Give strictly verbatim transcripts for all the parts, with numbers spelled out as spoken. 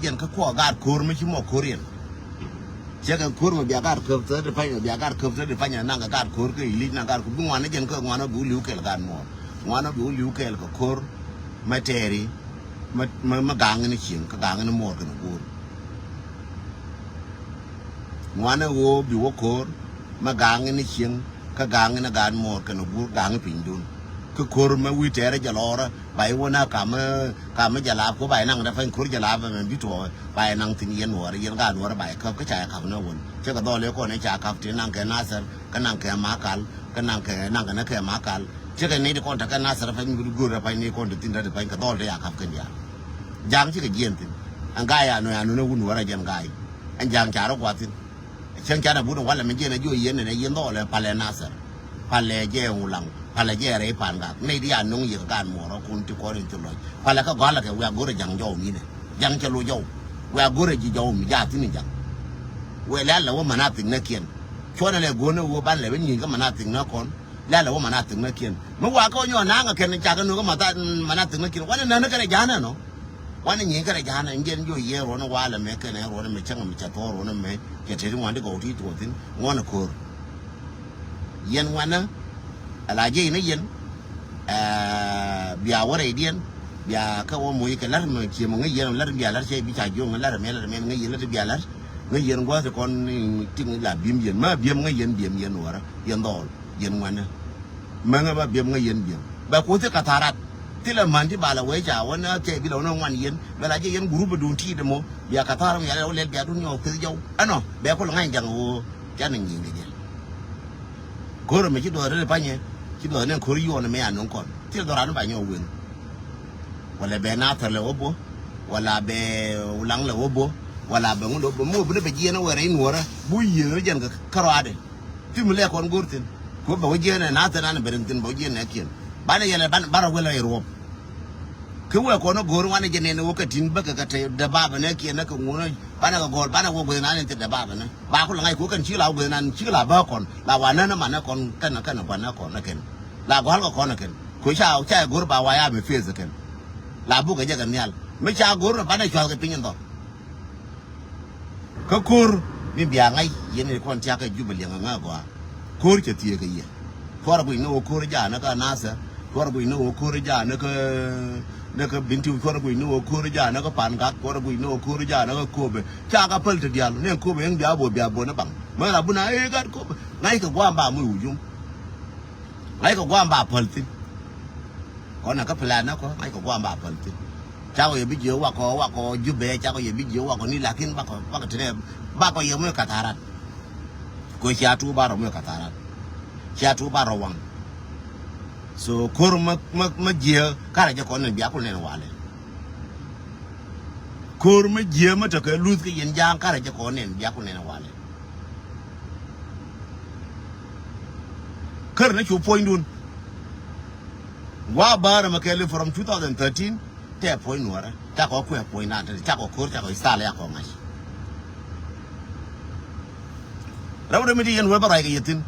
Jɛn kä kuɔ gaat ko̱r mi ci mɔ ko̱r yɛn. Cɛ kɛ ko̱r mi bia gaat köp thäri pany, bia gaat köp thäri pany, naŋ kɛ gaat ko̱r kä i̱ li̱c naŋ gaat ko̱r bi ŋuan ni jɛn kä ŋuan ni bi wä li̱w kɛl gaat muɔɔr. Ŋuan ni bi wä li̱w kɛl kɛ ko̱r mɛ tɛɛri mɛ, mɛ, mɛ gaŋ ni cieŋ kä gaŋ ni muɔɔr kɛn go̱o̱r. Ŋuan ni ɣöö bi wä ko̱r mɛ gaŋ ni cieŋ kä gaŋ ni gaat muɔɔr kɛn go̱o̱r gaŋ piny dun. Kä ko̱r mɛ wi̱i̱ tɛɛrɛ jɛ lɔɔrä ba i̱ wä na kamä, kamä jɛ laap kɔ ba i̱ naŋ dɛ pany ko̱r jɛ laap mɛ bi tuɔɔk ba i̱ naŋ thi̱n yɛn nuɔɔrä yɛn gaat nuɔɔrä ba i̱ käp kä ca i̱ käp ni wän. Cɛ kɛ dhɔl i̱ kɔn i̱ ca käp ti naŋ kɛ Nasir kä naŋ kɛ Makal kä naŋ kɛ naŋ kɛ ni kɛ Makal. Cɛ kɛ nɛy ti kɔn te kɛ Nasir pany mi bi go̱o̱r pany ni kɔn te thi̱n te pany kɛ dhɔl te ya käp kɛn diaal. Ja̱a̱ŋ cikɛ jiɛn thi̱n. Ɛn ga̱a̱c anɔ anɔ ni wun wärä jɛn ga̱a̱c. Ɛn ja̱a̱ŋ ca rɔ gua̱th thi̱n. Cäŋ ca na but ɛn walɛ mi jiɛn ɛ jiɔ yɛn ɛn ɛ yɛn dhɔɔlɛ palɛ Nasir. Palɛ jɛ ɛn Wulaŋ. Palɛ jɛ ɛ rɛy pa̱a̱n gak. Nɛy di a no̱ŋ yɛ kɛ gaat muɔɔrä kun ti kɔn in ti lɔc. Palɛ kä gɔalɛ kɛ wiak go̱rɛ ja̱ŋ jɔw minɛ. Ja̱ŋ cɛ lo jɔw. Wiak go̱rɛ ji̱ jɔw mi ja̱a̱ thi̱n in ja̱ŋ. Wëë lɛ̈l lɛ wä manathik näkiɛn. Cuɔnɛ lɛ go̱o̱nɛ wä banɛ lɛ ben nyi̱i̱n kä manathik näkɔn. Lɛ̈l lɛ wä manathik näkiɛn. Mi wakä wä nyɔk na̱a̱ŋ ɛ kɛn cakɛ no̱o̱ŋ kä manathik näkiɛn. Wanɛ nän kɛn ɛ ja̱a̱n ɛnɔ. Wanɛ nyieny kärɛ ja̱a̱n ɛn jɛn jiɔ yiëë ruɔ̱n walɛ mɛ kɛnɛ ruɔ̱n mɛ cäŋ mɛ cɛ thɔɔr ruɔ̱n mɛ cɛ teti ŋuan ti gɔw ti tuɔɔthin ŋuɔ̱n ɛ ko̱r. Yɛn ŋuanä ala jiɛc ni yɛn. Ɛɛ, bia wä rɛydiɛn bia kä wä moc kɛ la̱r mɛ ciɛ mɛ ŋäc yɛn la̱r bia la̱r cɛ bi ca jiɔŋ la̱r mɛ la̱r mɛ ŋäc yɛn la̱r ti bia la̱r. Ŋäc yɛn gua̱th ti kɔn tiŋ la bi̱em yɛn ma bi̱em ŋäc yɛn bi̱em yɛn nuɔrä yɛn dhɔɔl yɛn ŋuanä. Mäŋä ba biɛm ŋäc yɛn biɛm. Bɛ kuth ti katharat. Thilɛ män ti bal a wee ca wä ni a thɛɛ bi la wä ni ŋuan yɛn bɛ la jɛ yɛn gurup dun ti̱i̱t ɛmɔ bia kathar mi yalɛ wä lɛl bia dun nyɔɔk kueth jɔw ɛnɔ bɛ kul ŋa̱ny jaŋ ɣöö. Canɛ nyiŋ kɛ jɛ. Ko̱r ɛmɛ ci duɔth ri panyɛ ci duɔth ni ko̱r yuɔn ɛmɛ a no̱ŋ kɔn thil dhɔran ba nyɔɔk wen. Wala bɛ Nathir lɛ wä bɔ wala bɛ Wulaŋ lɛ wä bɔ wala bɛ ŋun lɛ wä bɔ mi wä bi ni bɛ jiɛn wɛ rɛy nuɔrä bu yiëë ri jɛn kɛ kärɔadɛ. Ti mi lɛ kɔn go̱r thi̱n. Ku bɛ wä jiɛn ɛ na thi̱n an bɛ rin thi̱n bɛ wä jiɛn ɛ kiɛn. Banɛ yɛlɛ ban barɛ wälɛ iruɔp. Ki wee kɔn go̱r wanɛ jɛ nɛn wä kɛ tin bäkɛ kɛ te dɛ babɛ nɛ kiɛn nɛ kɛ ŋun. Banɛ kɛ gɔl banɛ wä gueth nan in te dɛ babɛ nɛ. Ba ku lɛ ŋa̱c ku kɛn ci la wä gueth nan ci la bä kɔn la wa nän man nɛ kɔn kɛn kɛn guan nɛ kɔn nɛ kɛn. La gɔl kɛ kɔn nɛ kɛn. Ku ca ca go̱r ba wa ya mi fes kɛn. La bukɛ jɛ kɛ nhial mi ca go̱r nɛ banɛ cuath kɛ piny in dhɔr. Kä ko̱r mi bia ŋa̱c yɛn i̱ kɔn tiakä Jubɛ liɛŋ aŋä gɔaa. Ko̱r cɛ thieekä yɛ. Cuarɛ guic ni ɣöö ko̱r jaanä kä Nathir. Cuarɛ guic ni ɣöö ko̱r jaanä kä ni kä Bintiu. Cuarɛ guic ni ɣöö ko̱r jaanä kä Pangak. Cuarɛ guic ni ɣöö ko̱r jaanä kä Köpɛ. Ca ka päl ti diaal ni Köpɛ ɛn bia bo̱o̱ bia bo̱o̱ ni baŋ. Mɛ la bun a ëë gat Köpɛ ŋa̱ckɛ gua̱a̱m ba moc wujum. Ŋa̱ckɛ gua̱a̱m ba päl thi̱n. Kɔn ɛ kä plan nä kɔ ŋa̱ckɛ gua̱a̱m ba päl thi̱n. Cakɔ yɛ bi jiök wakɔ wakɔ Jubɛ cakɔ yɛ bi jiök wakɔ ni lakin bakɔ bakɔ tinɛ bakɔ yɛ moc katharat. Kɔ cia tuuk ba rɔ moc katharat. Cia tuuk ba rɔ waŋ. So ko̱r mä mä mä jiääk karɛ jɛ kɔn nɛn bia kul nɛn walɛ. Ko̱r mä jiääk mä tekɛ luth kä yɛn ja̱a̱ŋ karɛ jɛ kɔn nɛn bia kul nɛn walɛ. Kär ni cu puɔ̱nydun. Wa bäärä mɛ kɛɛli from two thousand thirteen tɛ puɔ̱ny nuɔrä cakɔ kuɛ puɔ̱ny dan te cakɔ ko̱r cakɔ istal yakɔ ŋa̱c. Rɛw rɛw mi ti yɛn wee bä ruac kɛ yɛ thi̱n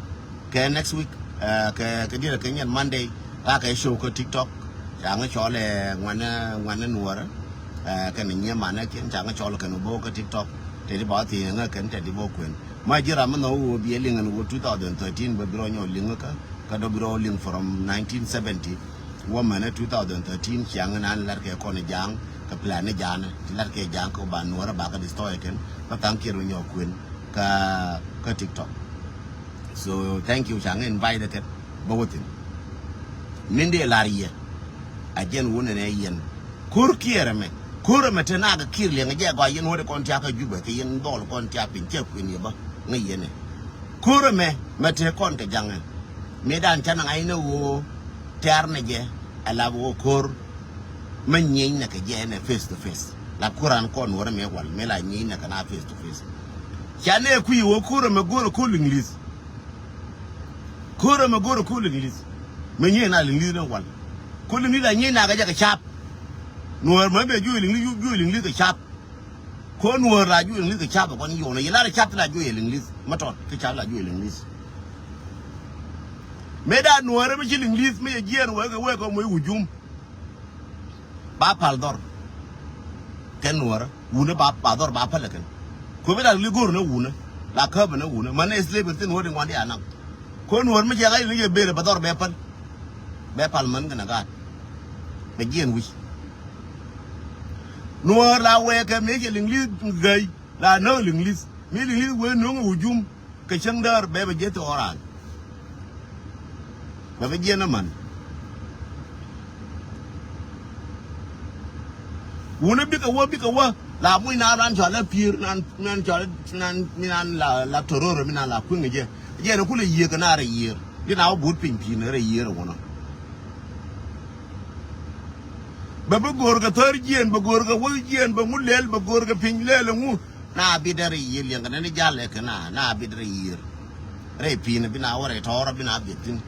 kɛ next week. Kɛ kɛ diɛn kɛ nyɛn Monday ka kɛ show kä TikTok. Ca ŋä cɔl ɛ ŋuanɛ ŋuanɛ nuɔrä. Kɛn nyiee manɛ kiɛn ca ŋä cɔl kɛn bo̱o̱ kä TikTok. Tɛt i̱ ba thiee ŋä kɛn tɛt i̱ bo̱o̱ kuën. Ma ji̱ ram mi nhɔk wä biɛ liŋ ɛn wä two thousand thirteen bä bi rɔ nyɔk liŋ kä kä dɔ bi rɔ liŋ from nineteen seventy. Wä mɛnɛ two thousand thirteen ciaŋ nan lar kɛ kɔn ja̱a̱ŋ kɛ plan ni ja̱a̱n ti lar kɛ ja̱a̱ŋ kɛ ba nuɔrä ba kä destroy kɛn kä thaŋ kiɛr wä nyɔk kuën kä kä TikTok. So thank you caŋ invite kɛn bä wä thin. Min dee lar yɛ a jɛn wun ɛn ɛ yɛn. Ko̱r kiɛɛr ɛmɛ ko̱r ɛmɛ te nak kiɛɛr liɛŋ jɛ gɔaa yɛn wä de kɔn tiak kä Jubɛ kɛ yɛn dhɔl kɔn tiak piny cɛ kuën yɛ bä ŋä yɛn ɛ. Ko̱r ɛmɛ mɛ te kɔn kɛ jaŋɛ. Mëë dan canɛ ŋa̱c ni ɣöö tɛ̈r ni jɛ ɛ lap ɣöö ko̱r. Mä nyieny nɛ kɛ jɛ ɛn ɛ face to face la kuran kɔn wärä mëë wal mëë la nyieny nɛ kɛ na face to face. Ca nɛ kui̱ ɣöö ko̱r ɛmɛ go̱o̱rɛ ko̱l English. Ko̱r ɛmɛ go̱o̱rɛ ko̱l English. Mä nyieny na English ni wal ko̱l English la nyieny na kɛ jɛ kɛ cap. Nuɔɔr mä bɛ juɔl English juɔl English kɛ cap. Ko̱ nuɔɔr la juɔl English kɛ cap ɛ kɔn yɔnɛ yɛ lar cap ti la juɔl English mä tɔt kɛ cap la juɔl English. Mëë da nuɔɔr ɛmɛ ci English mëë yɛ jiɛɛn wek kɛ wek kɛ moc wujum. Ba pal dhɔr kɛ nuɔɔrä. Wunä ba, ba dhɔr ba päl ɛ kɛn. Kɛ ɣöö bi dak li go̱o̱r ni wunä. La käp ni wunä. Män ni slave thin wä di ŋuan di a naŋ. Kɛ ɣöö Nuäär mi cɛ ɣa̱c ni jɛ bëë bɛ dhɔr bɛ päl. Bɛ pal män kɛnɛ gaat. Bɛ jiɛn wi̱c. Nuäär la wɛɛkɛ mëë cɛ Liŋli̱th gäy. La näk Liŋli̱th. Mi Liŋli̱th wee nöŋ ɛ wujum. Kɛ cäŋ däär bɛ bɛ jiɛth ti ɣɔran. Bɛ bɛ jiɛn ni man. Wunä bikɛ wä, bikɛ wä. La muc naan ran cɔal la pi̱i̱r, naan, naan cɔal, naan, mi naan la, la tororo, mi naan la kui̱ŋ jɛ. Jɛ ni kulɛ yiëë kɛ naan rɛy yiëër. Di na wä but piny pi̱i̱n rɛy yiëër wunä. Bɛ bi go̱o̱r kɛ thäär jiɛn, bɛ go̱o̱r kɛ wäth jiɛn, bɛ ŋu lɛl, bɛ go̱o̱r kɛ piny lɛl ŋu. Na bit rɛy yiëër liɛŋkɛ ni ni jal ɛ kɛ na, na bit rɛy yiëër. Rɛy pi̱i̱n bi na wä rɛy tɔɔrä bi na biɛt thi̱n.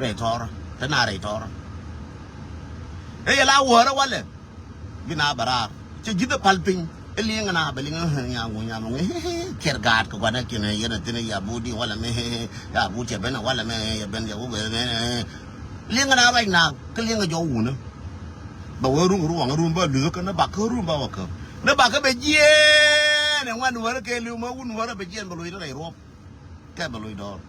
Rɛy tɔɔrä, te na rɛy tɔɔrä. Ɛ yɛ la wäärä walɛ. Bi na bɛ raar. Cɛ ji̱th ɛ pal piny. Ɛ liŋ na bɛ liŋ ɛ nya ŋu nya mɛ ŋu. Kɛr gaat kɛ gua̱n ɛ kiɛn ɛ yɛn ɛ thi̱n ɛ ya but di walɛ mɛ. Ya but cɛ ben ɛ walɛ mɛ, yɛ ben yɛ wä guɛ mɛ. Liŋ na ruac na, kä liŋ ɛ jɔw wunä. Bɛ wä ruŋ ruɔŋ ruŋ bä luth kä ni bakä ruŋ bä wä kä. Ni bakä bɛ jiɛɛn ɛ ŋuan wärä kɛ liw mɛ wun wärä bɛ jiɛɛn bɛ loc rɛy ruɔp. Kɛ bɛ loc dɔɔr.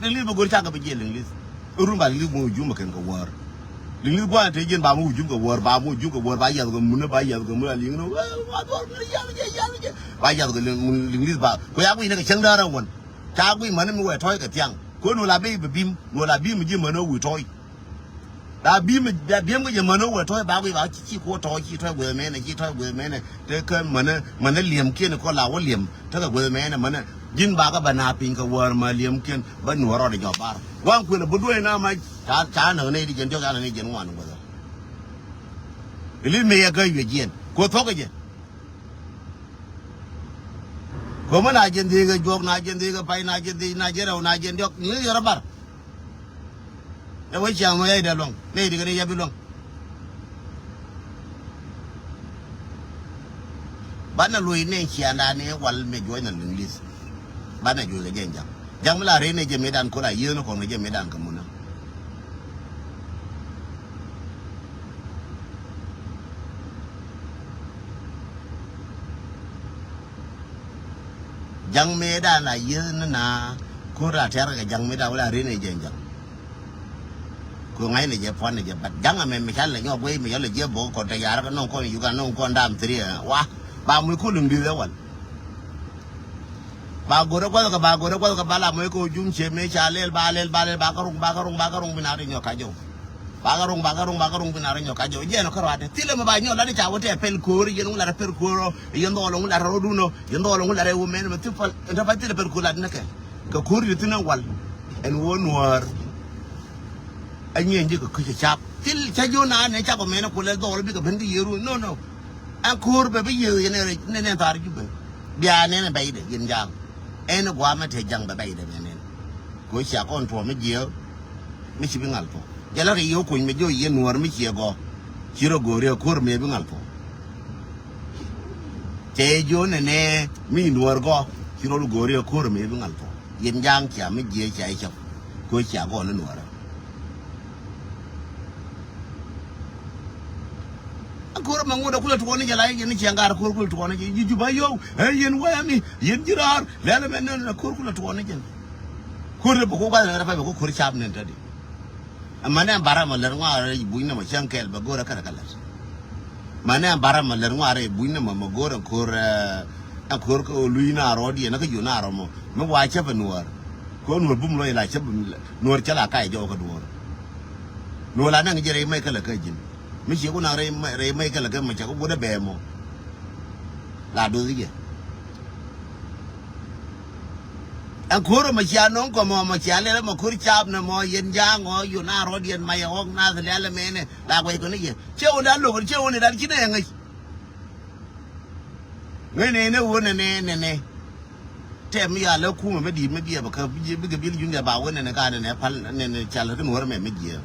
Liŋli̱th bɛ go̱r cakɛ bɛ jiɛɛn Liŋli̱th. Ruŋ ba Liŋli̱th mɔ wujum bɛ kɛn kɛ wäär. Liŋli̱th gua̱a̱n te jiɛɛn ba mɔ wujum kɛ wäär, ba mɔ wujum kɛ wäär, ba yath kɛ munä, ba yath kɛ munä liŋ ni. Ba yath kɛ Liŋli̱th ba. Kɛ ya guiy ni kɛ cäŋ däär ɛ wän. Ca guiy mäni mi wɛ tɔ̱ɔ̱c kɛ thiaŋ. Kɛ nuɔl a bɛ bɛ bim, nuɔl a bim ji̱ mäni wi̱i̱ tɔ̱ɔ̱c. La bim, la bim kä jɛ mänä wä tɔ̱ɔ̱c ba wi̱i̱ ba ci, ci kuɔ tɔ̱ɔ̱c, ci tɔ̱ɔ̱c gueth mɛnɛ, ci tɔ̱ɔ̱c gueth mɛnɛ. Te kä mänä, mänä liɛm kiɛn kɔ la wä liɛm. Te kä gueth mɛnɛ, mänä ji̱n ba kä ba na piny kä wäär ma liɛm kiɛn ba nuɔ̱ɔ̱r rɔɔdɛ jɔk bar. Waŋ kuël a bä duɔ̱ɔ̱c na ma ca, ca näk nɛy di jɛn diɔ̱k ca näk nɛy jɛn ŋuan gueth. Ili mëë yɛ kä yuɛ jiɛn. Kuɔ thuɔ̱k kɛ jɛ. Ko̱mä na jiɛn dhi̱i̱k ɛ juɔk, na jiɛn dhi̱i̱k ɛ pay, na jiɛn dhi̱i̱k, na jiɛn rɛw, na jiɛn diɔ̱k. Ni yɛ rɔ bar. Ɛ wä ciaŋ mɔ yɛy dee luäŋ, nɛy ti kɛ dee yɛp i̱ luäŋ. Banɛ luɔ̱c nɛy ciaŋdan ni wal mɛ juɔ̱c na Liŋli̱th. Banɛ juɔ̱c kɛ jɛ ja̱ŋ. Ja̱ŋ mi la rɛy nɛy jɛ mëëdan ko̱r a yiëëth ni kɔn kɛ jɛ mëëdan kɛ munä. Ja̱ŋ mëëdan a yieth ni na ko̱r a tɛ̈r kɛ ja̱ŋ mëëdan wala rin ɛ jɛn ja̱ŋ. Kö ŋa̱cnɛ jɛ puɔ̱nɛ jɛ bat ja̱ŋ amɛ mi ca lɛ nyɔk guey mi ca lɛ jiɛ bok kɔn te yar kä nɔŋ kɔn Uganda nɔŋ kɔn dam thiri ɛ wa ba muc kul in bi̱th ɛ wal. Ba go̱rä guath kɛ ba go̱rä guath kɛ ba la muc kɛ jum cie mëë ca lɛl ba lɛl ba lɛl ba kä ruŋ ba kä ruŋ ba kä ruŋ bi na ri nyɔk ka jɔw. Ba kä ruŋ ba kä ruŋ ba kä ruŋ bi na ri nyɔk ka jɔw jiɛn kä ruat thilɛ mɛ ba nyɔk lat ca wä tɛ pɛl ko̱r yɛn wä lat pɛl ko̱r. Yɛn dhɔl ŋu lat rɔdun ɔ yɛn dhɔl ŋu lat rɛ wä mɛn mɛ thil pal ɛn tɔ pal thilɛ pɛl ko̱r lat nɛ kɛ. Kɛ ko̱r yɛ thin ɛn wal ɛn wä nuäär. Ɛ nyiɛn ji̱ kɛ kui̱c kɛ cap thil ca ji̱ wä naan nɛ cakɔ mɛn ɛ kulɛ dhɔl bikɛ ben kä yieru no no. Ɛn ko̱r bɛ bi yiëë yɛn ɛ rɛc nɛn ɛ thar Jubɛ. Bia nɛn ɛ bɛcdɛ yɛn ja̱a̱ŋ. Ɛn ɛ gua̱a̱mɛ te ja̱ŋ bɛ bɛcdɛ mɛ nɛn. Kɛ cia kɔn tuɔɔk mi jiääk mi ci bi ŋal thuɔ̱k. Jɛ la kɛ yio̱o̱k kuny mi jiɔ yiëë nuäär mi ciɛ gɔ̱. Ci rɔ go̱o̱ri ɛ ko̱r mëë bi ŋal thuɔ̱k. Cɛ jiɔ nɛnɛ mi nuäär gɔ̱. Ci rɔ go̱o̱ri ɛ ko̱r mëë bi ŋal thuɔ̱k. Yɛn ja̱a̱ŋ cia mi jiääk cia i̱ cäp. Kɛ cia gɔ̱ ni nuäärä. Ako̱r mɛ ŋut akulɛ tuɔɔni jɛ la yɛn ciɛ ŋa̱r ako̱r kulɛ tuɔɔni jɛ ji̱ jup a yio̱w. Ɛ yɛn wee ami yɛn ji̱ raar lɛl mɛ nɛn ako̱r kulɛ tuɔɔni jɛ. Ko̱r bɛ ku guath nɛ rɛ pay bɛ ku ko̱r cap nɛn tädi. Mɛ nɛ bara mɛ lɛr ŋɔa rɛ buny nɛ mɛ cäŋ kɛɛl bɛ go̱r ɛ kärɛ kä lɛr. Mɛ nɛ bara mɛ lɛr ŋɔa rɛ buny nɛ mɛ mɛ go̱r ɛ ko̱r ɛ. Ɛn ko̱r kä ɣöö luc naar rɔɔdiɛn kä jiö naar rɔmɔ mi wa cäpɛ nuɔɔr. Kɛ ɣöö nuɔɔr bum lɔc la cäpɛ nuɔɔr cä la kac jɔwä kä duɔɔr. Nuɔɔr la nɛŋ jɛ rɛy mɛc kälɛ kä ji̱n mi ciek wä naŋ rɛy mɛc kälɛ kä mɛ cɛ kä wut ɛ bɛɛmɔ. La doth i̱ jɛ. Ɛn ko̱r ɛmɔ cia nɔŋ kɔmɔ ɛmɔ cia lɛl ɛmɔ ko̱r caap nɛmɔ yɛn ja̱a̱ŋ ɔ yun a rɔɔdiɛn mac ɛ ɣɔk nath lɛl ɛmɛnɛ la guɛc kɔn i̱ jɛ. Ciɛ wun dan lo̱k ciɛ wun i̱ dan ci nɛ ɛ ŋäc. Ŋäcnɛ inɛ ɣöö nɛnɛ nɛnɛ. Tɛm mi ya lɛ kumɛ mi di̱i̱t mi biɛ bɛ kä bikɛ bil juŋdɛ ba wen nɛnɛ ka nɛnɛ pal nɛnɛ cal kä nuɔ̱r mɛ mi jiɛ.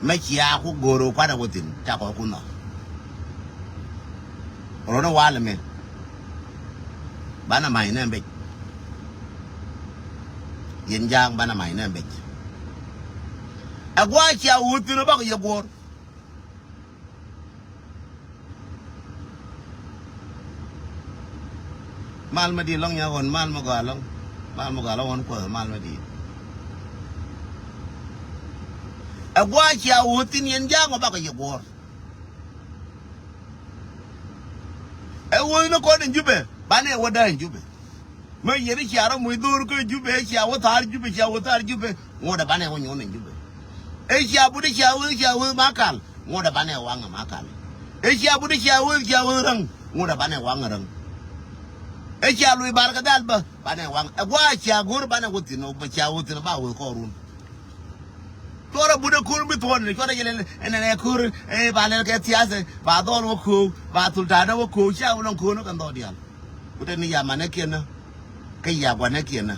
Mɛ cia ku go̱o̱r ɣöö kuanɛ wä thi̱n ca kɔn ku nhɔk. Rɔ̱n walɛ mɛ. Banɛ ma̱c nɛ bec. Yɛn ja̱a̱ŋ banɛ ma̱c nɛ bec. Ɛ gua̱a̱c cia wut thi̱n ɣöö bakɔ yɛ guɔ̱ɔ̱r. Mal ma di̱i̱t lɔŋ nya ɣɔn mal ma gɔaa lɔŋ. Mal ma gɔaa lɔŋ ɣɔn kuɔth mal ma di̱i̱t. Ɛ gua̱a̱ cia ɣöö thi̱n yɛn ja̱a̱ŋ ɔ bakɔ yɛ guɔ̱ɔ̱r. Ɛ ɣöö ni kɔn in Jubɛ banɛ wä da̱a̱ in Jubɛ. Mä yɛn i̱ cia rɔ muc dho̱r kä Jubɛ, cia wä thaar Jubɛ, cia wä thaar Jubɛ. Ŋuɔ̱t ɛ banɛ wä nyuɔ̱n in Jubɛ. Ɛ cia but i̱ cia wä, cia wä Makal. Ŋuɔ̱t ɛ banɛ waŋ ɛ Makal. Ɛ cia but i̱ cia wä, cia wä Räŋ. Ŋuɔ̱t ɛ banɛ waŋ ɛ Räŋ. Ɛ cia luc bar kɛ dhal bä banɛ waŋ. Ɛ gua̱a̱ cia go̱r banɛ wä thi̱n ɔ, bä cia wä thi̱n ɔ ba wä kɔɔrun. Cuɔrɛ but ɛ ko̱r mi thuɔ̱n ni cuɔrɛ jɛ lɛl ɛn ɛn ɛ ko̱r ɛ ba lɛl kɛ thiathɛ ba dhɔl wä ko̱o̱k ba thul ta̱a̱dä wä ko̱o̱k cia wä lɔŋ ko̱o̱n ɔ kɛn dhɔɔk diaal. Ku te ni ya manɛ kiɛn nä. Kä ya guanɛ kiɛn nä.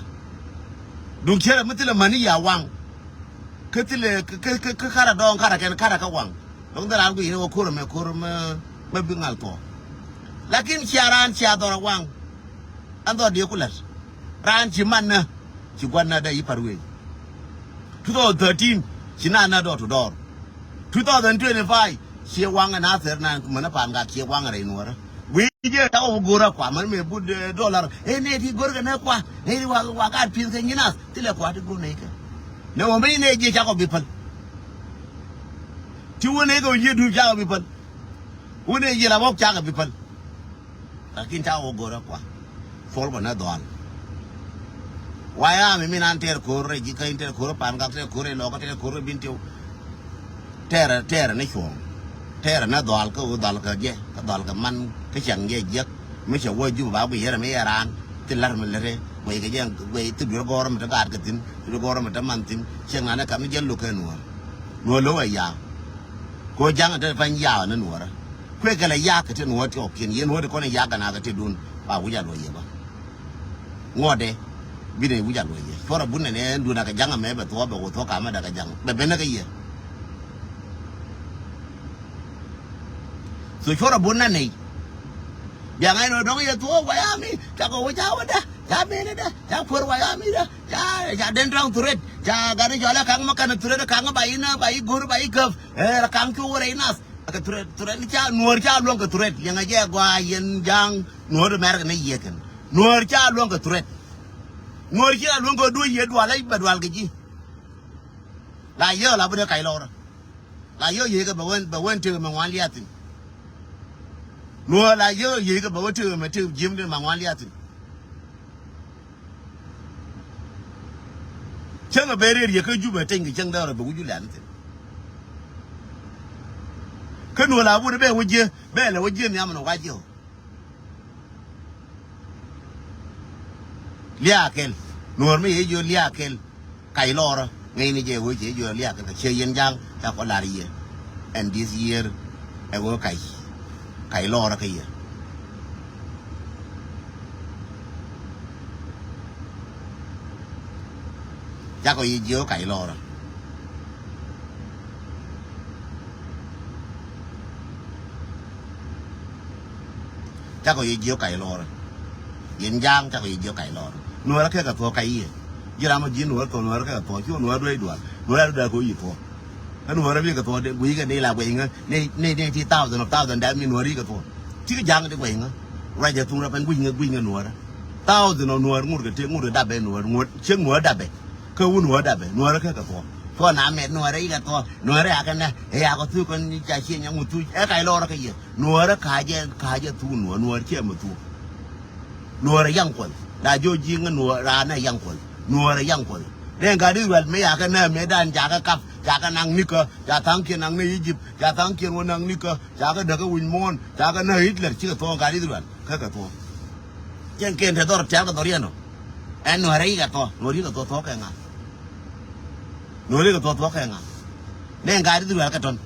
Duŋ cierɛ mi thilɛ mäni ya waŋ. Kä thilɛ kä, kä, kä, kä karɛ dɔɔŋ karɛ kɛn karɛ kä waŋ. Dɔŋ dhil raan guic ni wä ko̱r mɛ ko̱r mɛ, mɛ bi ŋal thuɔ̱k. Lakin cia raan cia dhɔr a waŋ. Ɛn dhɔr diɛ ku lät. Raan ci man nä. Ci guan nä dee yi par wee. Two thousand thirteen ci na nä dɔɔr to dɔɔr. Two thousand twenty-five cie waŋ ɛ na thɛr na mänä pa̱a̱n gak cie waŋ ɛ rɛy nuɔ̱ɔ̱rä. Wi̱i̱ jɛ takɔ wä go̱rä kua män mëë but, eh, dollar. Ɛ nɛy ti go̱rkɛ nɛ kua nɛy ti wa, wa gaat pi̱th kɛ nyinas thilɛ kua ti go̱r nɛy kɛ. Nɛ wä mi nɛy jiɛ cakɔ bi päl. Ti wä nɛy kɛ wä jiɛ dup cakɔ bi päl. Wä nɛy jiɛ la bɔk cakɔ bi päl. Lakin ca wä go̱rä kua. Thuɔl bä nä dhɔal. Waya mi min an tɛɛr ko̱r rɛ ji̱ kä in tɛɛr ko̱r pan gak tɛɛr ko̱r rɛ lɔkä tɛɛr ko̱r rɛ bin tiw. Tɛɛrɛ tɛɛrɛ ni cuɔ̱ɔ̱ŋ. Tɛɛrɛ ni dhɔal kä ɣöö dhɔal kä jɛ kä dhɔal kä man kä cäŋ jɛ jiäk. Mi cɛ wä jup ba guic yɛrɛ mi yɛ raan. Thi la̱r mi lät rɛ guic kɛ jɛ guic thi duer gɔ̱rä mi te gaat kɛ thi̱n thi duer gɔ̱rä mi te man thi̱n. Cieŋ nanɛ kam ni jɛ lo̱k kɛ nuɔ̱ɔ̱r. Nuɔ̱ɔ̱r lo̱k ɛ ya̱a̱. Kɛ ɣöö ja̱ŋ ɛ te pany ya̱a̱ ni nuɔ̱ɔ̱rä. Kuekɛ lɛ ya̱a̱ kɛ te nuɔ̱ɔ̱r ti ɣɔ̱kiɛn yɛn nuɔ̱ɔ̱r ti kɔn ɛ ya̱a̱ kɛ nakä te duun ba wi̱c a luɔ̱c yɛ bä. Ŋuɔ̱tdɛ. Binɛ wi̱c a luɔ̱c yɛ cuɔrɛ bunɛ nɛ ɛn duun a kɛ ja̱ŋ ɛmɛ bɛ thuɔ̱ɔ̱ bɛ wä thuɔ̱ɔ̱ kamɛ dɛ kɛ ja̱ŋ bɛ benɛ kɛ yɛ. So cuɔrɛ bunɛ nɛy. Biaŋ ɛn wä dɔ̱ŋ yɛ thuɔ̱ɔ̱ wayami cakɔ wä ca wä dɛ ca menɛ dɛ ca kuäär wayami dɛ ca ca den tɔ̱ŋ thuret ca gat ni cɔl ɛ kaŋ ma kɛn thuret ɛ kaŋ ba inä ba igo̱r ba ikäp. Ɛ kaŋ cu wä rɛy nath. Kɛ thuret thuret ca nuɔ̱ɔ̱r ca luäŋ kɛ thuret liɛŋɛ jɛ gɔaa yɛn ja̱a̱ŋ nuɔ̱ɔ̱r mɛr kɛ ni yiëëkɛn. Nuɔ̱ɔ̱r ca luäŋ kɛ thuret. Nuɔ̱ɔ̱r ci la luäŋ kɛ duɔ̱c yiëë dual ɛ bɛ dual kɛ ji̱. La yio̱o̱ la bi dee kac lɔrä. La yio̱o̱ yiëëkɛ bɛ wen bɛ wen tëë mɛ ŋuan liath thi̱n. Nuɔ̱ɔ̱r la yio̱o̱ yiëëkɛ bɛ wen tëë mɛ tëë ji̱em dee mɛ ŋuan liath thi̱n. Cäŋ ɛ ben riet yɛ kä Jubɛ teny kɛ cäŋ däärä bɛ wi̱c wi̱c lɛ̈n thi̱n. Kä nuɔ̱ɔ̱r la wut ɛ bɛ wä jiɛ bɛ lɛ wä jiɛ nhiam ɛn ɛ wa jiɛ ɔ. Liaak kɛl nuɔ̱ɔ̱r mi yɛ jiɔ liaak kɛl. Kac lɔɔrä ŋäcni jɛ wee cɛ jiɔ liaak kɛl kɛ ciɛ yɛn ja̱a̱ŋ ca kɔ lar yɛ. And this year ɛ wee kac kac lɔɔrä kä yɛ. Cakɔ yɛ jiök kac lɔɔrä. Cakɔ yɛ jiök kac lɔɔrä. Yɛn ja̱a̱ŋ cakɔ yɛ jiök kac lɔɔrä. Nuɔ̱ɔ̱rä kɛ kɛ thuɔ̱k kac yɛ. Ji̱ ram ɔ ji̱ nuɔ̱ɔ̱rä thuɔ̱k nuɔ̱ɔ̱rä kɛ kɛ thuɔ̱k cu nuɔ̱ɔ̱rä duec dual nuɔ̱ɔ̱rä duɔ̱a̱k kɛ wä yi̱ thuɔ̱k. Kä nuɔ̱ɔ̱rä bikɛ thuɔ̱k gui̱i̱kɛ ni la guɛy ŋä ni ni ni ti thousand of thousand dam ni nuɔ̱ɔ̱rä yikɛ thuɔ̱k. Cikɛ ja̱a̱ŋ di guɛy ŋä. Ruacɛ thuŋ rɔ pɛn gui̱i̱kɛ ŋä gui̱i̱kɛ nuɔ̱ɔ̱rä. Thousand of nuɔ̱ɔ̱rä ŋurkɛ tëk ŋurkɛ dapɛ nuɔ̱ɔ̱rä ŋuɔ̱t ciek nuɔ̱ɔ̱rä dapɛ. Kä wun wä dapɛ nuɔ̱ɔ̱rä kä kɛ thuɔ̱k. Thuɔ̱k na mɛt nuɔ̱ɔ̱rä ikɛ thuɔ̱k nuɔ̱ɔ̱rä yakɛ nä ɛ yakɛ thuk kɛn ca ciɛ nyam wä thuk ɛ kac lɔɔrä kä yɛ nuɔ̱ɔ̱rä ka̱cɛ ka̱cɛ thuk nuɔ̱ɔ̱rä nuɔ̱ɔ̱rä ciɛ mɛ thuk. Nuɔ̱ɔ̱rä yaŋ kuɔth la jiɔ ji̱ ŋä nuɔ̱ɔ̱rä raanɛ yaŋ kuɔth nuɔ̱ɔ̱rä yaŋ kuɔth. Rɛn gat Israel mëë yakɛ nä mëë dan cakɛ kap cakɛ naŋ nikä ca tha̱a̱ŋkiɛn naŋ ni Egypt ca tha̱a̱ŋkiɛn wä naŋ nikä cakɛ däkä wi̱c muɔ̱ɔ̱n cakɛ nä Hitler cikɛ thuɔ̱k gat Israel. Kä kɛ thuɔ̱k. Cieŋ ken te dhɔr tial kɛ dhɔr yɛn ɔ. Ɛn nuɔ̱ɔ̱rä yikɛ thuɔ̱k nuɔ̱ɔ̱rä yikɛ thuɔ̱k thuɔ̱k kɛ ŋa̱. Nuɔ̱ɔ̱ri kɛ thuɔ̱k thuɔ̱k kɛ ŋa̱. Nɛ ŋa̱ di dhil kɛ tɔ̱n.